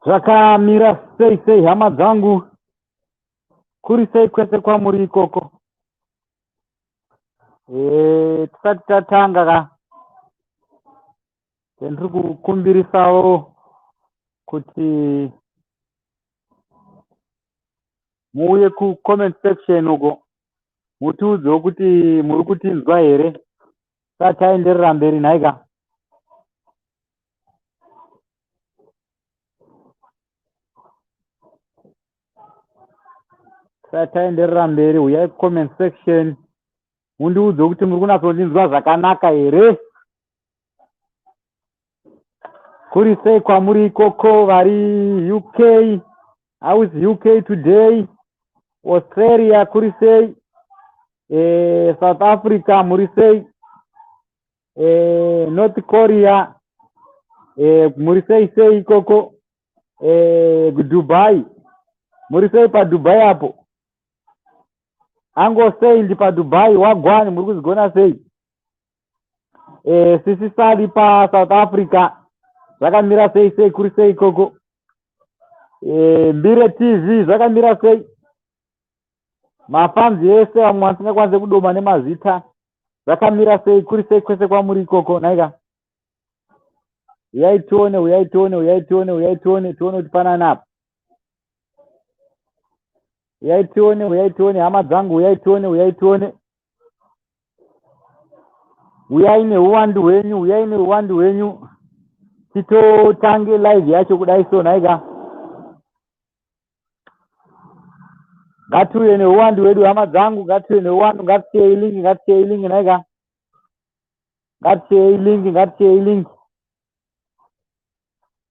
Zvakamira sei sei hama dzangu? Kuri sei kwese kwamuri ikoko? Tisati tatanga ka, ndiri kukumbirisawo kuti muuye kucomment section uko mutiudzewo kuti muri kutinzwa here tisati taenderera mberi nhaika. Tisati taenderera mberi huyai kucomment section mundiudze kuti muri kunatsondinzwa zvakanaka here. Kuri sei kwamuri ikoko vari UK? How is UK today? Australia kuri sei? South Africa muri sei? North Korea muri sei sei ikoko? Dubai muri sei paDubai apo? Ango sei ndi paDubai wagwani muri kuzigona sei? Sisi Sali pa South Africa zvakamira sei sei kuri sei ikoko? Mbire TV zvakamira sei? Mafanzi ese vamwe vasingakwanise kudoma nemazita zvakamira sei kuri sei kwese kwamuri ikoko nhaika? Uyai tione, uyai tione, uyai tione, uyai tione, tione kuti panani apa. Uyai tione, uyai tione hama dzangu, uyai tione, uyai tione. Uyai neuwandu hwenyu, uyai neuwandu hwenyu. Titotange live yacho kudai so nhaika. Ngatiuye neuwandu hwedu hama dzangu, ngatiuye neuwandu, ngatisheyei link, ngatisheyei link nhaika. Ngatisheyei link, ngatisheyei link.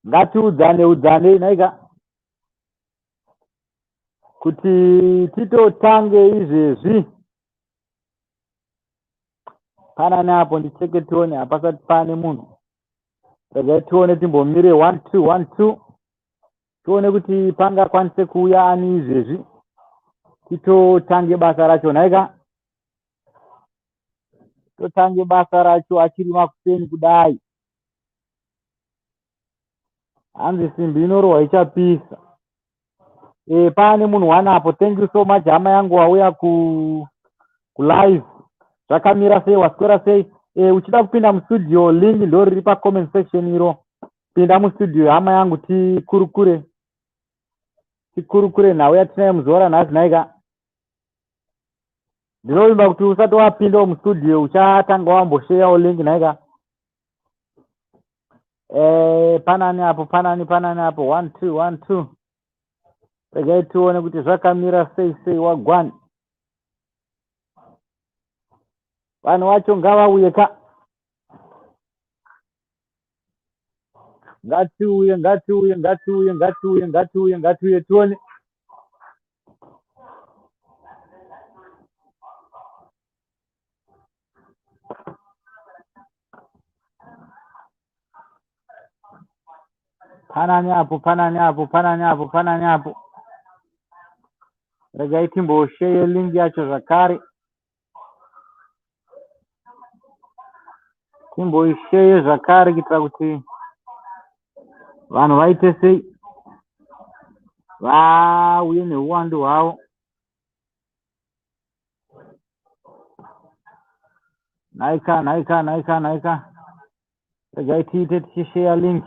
Ngatiudzane udzane nhaika. Kuti titotange izvezvi. Panani apo ndicheke tione hapasati pane munhu. Regai tione timbomire 1 2 1 2. Tione kuti pangakwanise kuuya ani izvezvi. Titotange basa racho nhaika. Totange basa racho achiri makuseni kudai. Hanzi simbi inorohwa ichapisa. Pane munhu one apo. Thank you so much hama yangu wauya ku live. Zvakamira sei, waswera sei? Uchida kupinda mustudio, link ndo riri pa comment section iro. Pinda mustudio hama yangu tikurukure. Tikurukure nhau yatinayo muzuva ranhasi nhaika. Ndinovimba kuti usati wapindawo mustudio uchatanga wambosheyawo link nhaika. Panani apo, panani, panani apo 1 2 1 2. Regai tione kuti zvakamira sei sei wagwani. Vanhu vacho ngavauye ka. Ngatiuye, ngatiuye, ngatiuye, ngatiuye, ngatiuye, ngatiuye tione. Panani apo, panani apo, panani apo, panani apo. Regai timbosheye link yacho zvakare. Timboisheye zvakare kuitira kuti vanhu vaite sei, vauye neuwandu hwavo. Nhaika, nhaika, nhaika, nhaika. Regai tiite tichisheya link.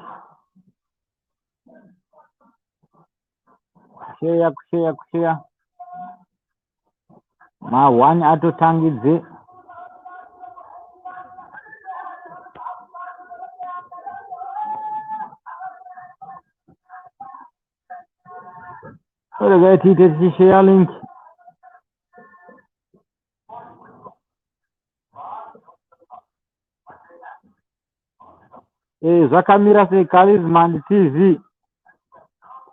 Kusheya, kusheya, kusheya. Ma1 atotangidze. Regai tiite tichisheya link. Zvakamira sei Charisman TV?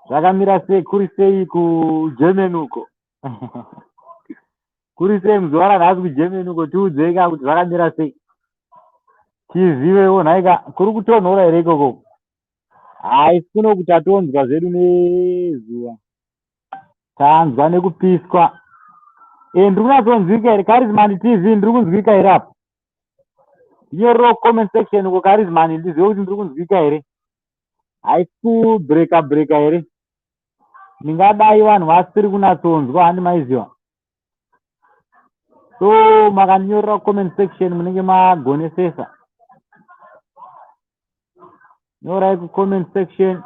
Zvakamira sei kuri sei kuGermany uko? Kuri sei muzuva ranhasi kuGermany uko? Tiudzei ka kuti zvakamira sei. Tizivewo nhaika kuri kutonhora here ikoko? Hai kuno kuti tatonzwa zvedu nezuva. Tanzwa nekupiswa. Ndiri kunyatsonzwika here Charisman TV? Ndiri kunzwika here apo? Ndinyorero comment section uko Charisman ndizive kuti ndiri kunzwika here. Haisi kubreka breka here? Ndingadai vanhu vasiri kunatsonzwa handi maiziva. So makandinyorera comment section munenge magonesesa. Nyorai kucomment section.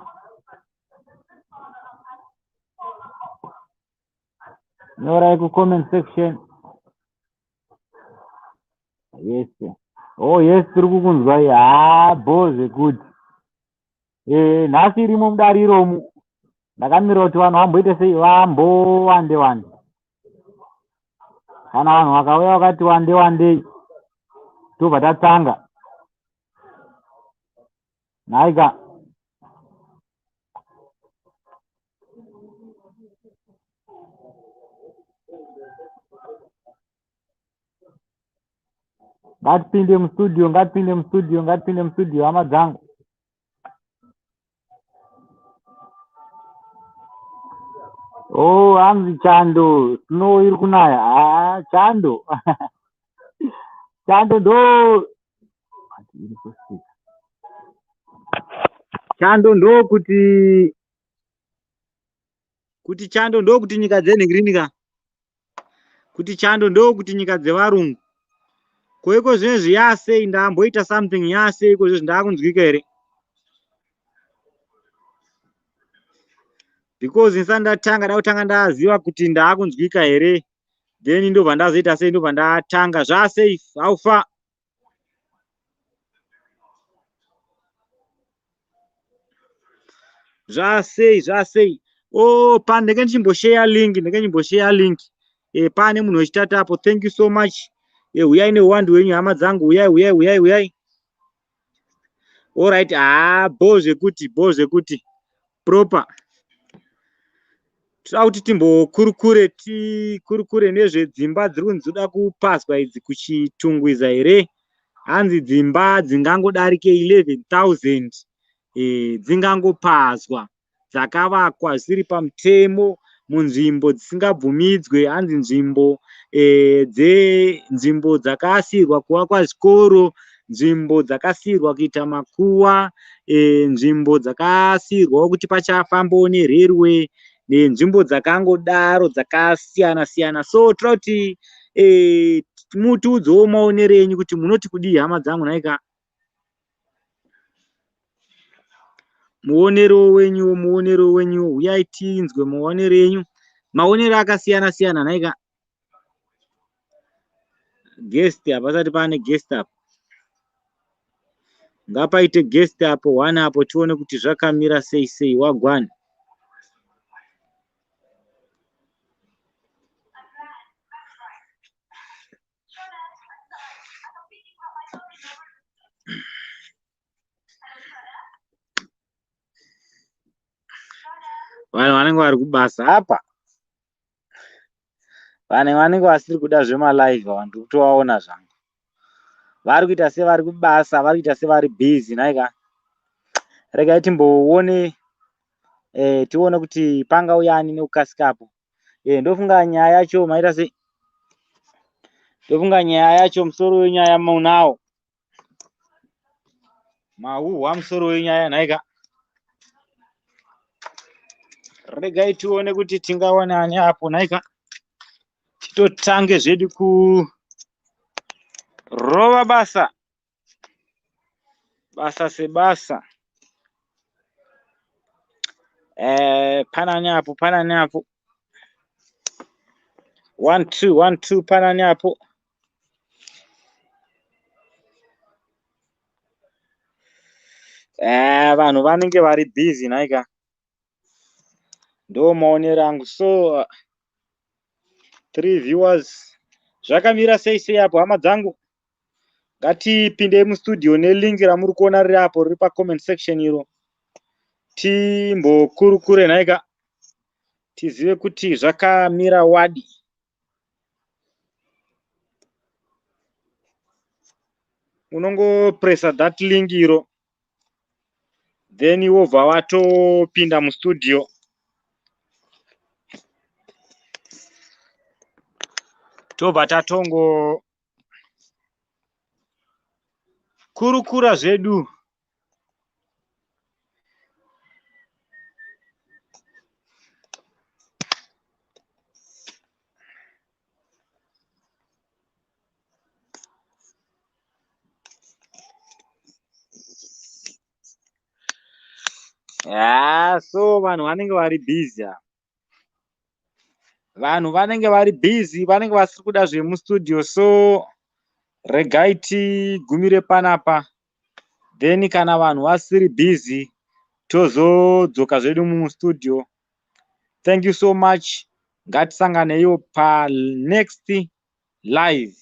Nyorai kucomment section. Yes. Oh yes, tiri kukunzwai. Haa, bho zvekuti. Eh, nhasi irimo mudariro umu. Ndakamirira kuti vanhu vamboite sei, vambowande wande. Kana vanhu vakauya vakati wande wandei, tobva tatanga. Nhaika. Ngatipinde mustudio, ngatipinde mustudio, ngatipinde mustudio hama dzangu. Oh, hanzi chando, snow iri kunaya. Ah, chando. Chando ndo chando ndo kuti kuti chando ndo kuti nyika dzenhingirini ka kuti chando ndo kuti nyika dzevarungu. Ko iko zvinezvi yasei ndamboita something yasei iko zvinezvi ndakunzwika here? Because ndisati ndatanga da kutanga ndaziva kuti ndakunzwika here, then ndobva ndazoita sei, ndobva ndatanga zvasei. How far? Zvasei, zvasei. Oh, pa ndenge ndichimbosheya link, ndenge ndichimbosheya link. Pane munhu wechitatu apo. Thank you so much. Huyai neuwandu hwenyu hama dzangu, huyai, huyai, huyai, huyai. Alright, ah, bho zvekuti, bho zvekuti. Proper. Toda kuti timbokurukure, tikurukure nezvedzimba dziri kunzi dzoda kupazwa idzi kuChitungwiza here. Hanzi dzimba dzingangodarike 11,000 dzingangopazwa, dzakavakwa zvisiri pamutemo munzvimbo dzisingabvumidzwe. Hanzi nzvimbo nzvimbo dzakasiyirwa kuvakwa zvikoro, nzvimbo dzakasiyirwa kuita makuwa, nzvimbo dzakasiyirwawo kuti pachafambawo nerailway, nenzvimbo dzakangodaro dzakasiyana siyana. So toda kuti mutiudzewo maonero enyu kuti munoti kudii hama dzangu nhaika. Muonero wenyu, muonero wenyu, huyai tinzwe maonero enyu. Maonero akasiyana siyana nhaika. Guest hapasati pane guest apo. Ngapaite guest apo one apo tione kuti zvakamira sei sei wagwani. Vanhu vanenge vari kubasa apa. Vanhu vanenge vasiri kuda zvemalive ava ndiri kutovaona zvangu. Vari kuita sevari kubasa, vari kuita sevari busy nhaika. Regai timboone tione kuti pangauya ani nekukasika apo. Ndofunga nyaya yacho maita sei? Ndofunga nyaya yacho musoro wenyaya munawo. Mahuhwa musoro wenyaya nhaika. Regai tione kuti tingawane ani apo nhaika. Titotange zvedu kurova basa. Basa sebasa. Panani apo, panani apo. 1 2 1 2 panani apo. Vanhu vanenge vari busy nhaika. Ndo maonero angu. So 3 viewers. Zvakamira sei sei apo hama dzangu? Ngatipindei mustudio nelink ramuri kuona riri apo riri pacomment section iro. Timbokurukure nhaika. Tizive kuti zvakamira wadi. Unongopressa that link iro. Then wobva watopinda mustudio. Tobva tatongo kurukura zvedu. Ha, so vanhu vanenge vari busy ava. Vanhu vanenge vari busy, vanenge vasiri kuda zvemustudio, so regai tigumire panapa. Then kana vanhu vasiri busy, tozodzoka zvedu mustudio. Thank you so much. Ngatisanganeiwo panext live.